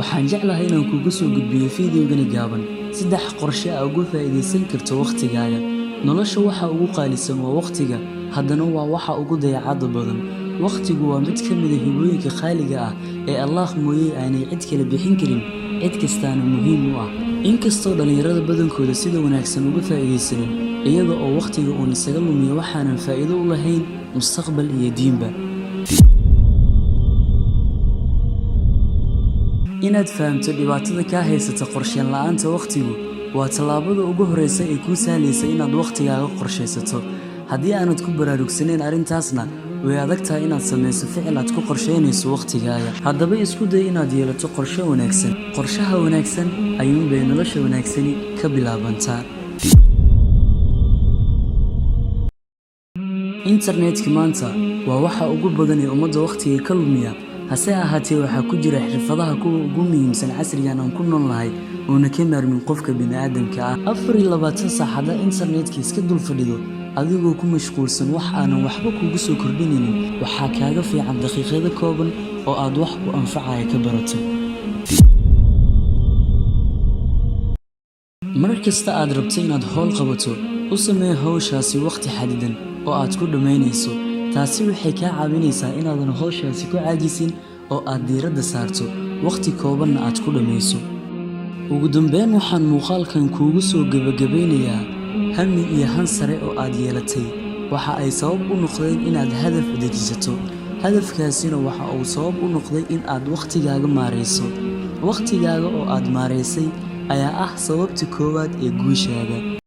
Waxaan jeclahay inaan kuugu soo gudbiyo fiidiyoogani gaaban saddex qorshe aad uga faa'iidaysan karto wakhtigaaga. Nolosha waxa ugu qaalisan waa wakhtiga, haddana waa waxa ugu dayacaadda badan. Wakhtigu waa mid ka mid ah hibooyinka qaaliga ah ee Allaah mooyee aanay cid kale bixin karin, cid kastaana muhiim u ah. Inkastoo dhalinyarada badankooda sida wanaagsan uga faa'iidaysanin, iyaga oo wakhtiga uun isaga lumiya waxaanan faa'iido u lahayn mustaqbal iyo diinba. Inaad fahamto dhibaatada kaa haysata qorsheyn la'aanta wakhtigu waa tallaabada ugu horreysa ee kuu sahlaysa inaad wakhtigaaga qorsheysato. Haddii aanad ku baraarugsanayn arrintaasna, way adag tahay inaad samayso ficil aad ku qorsheynayso wakhtigaaga. Haddaba isku day inaad yeelato qorshe wanaagsan. Qorshaha wanaagsan ayuunbay nolosha wanaagsani ka bilaabantaa. Internetka maanta waa waxa ugu badan ee ummadda wakhtiga ka lumiya, hase ahaatee waxaa ku jira xirfadaha kuwa ugu muhiimsan casrigan aan ku noolnahay oona ka maarmin qofka bini'aadamka ah. 24 saac haddaad internetka iska dul fadhido adigoo ku mashquulsan wax aanan waxba kugu soo kordhinaynin, waxaa kaaga fiican daqiiqado kooban oo aad wax ku anfacaya ka barato. Mar kasta aad rabto inaad hawl qabato, u samee hawshaasi wakhti xaddidan oo aad ku dhammaynayso. Taasi waxay kaa caawinaysaa inaadan hawshaasi ku caajisin oo aad diiradda saarto, wakhti koobanna aad ku dhammayso. Ugu dambeyn, waxaan muuqaalkan kuugu soo gabagabeynayaa hammi iyo han sare oo aad yeelatay waxa ay sabab u noqdeen inaad hadaf dejisato. Hadafkaasina waxa uu sabab u noqday in aad wakhtigaaga maareyso. Wakhtigaaga oo aad maareysay ayaa ah sababta koowaad ee guushaada.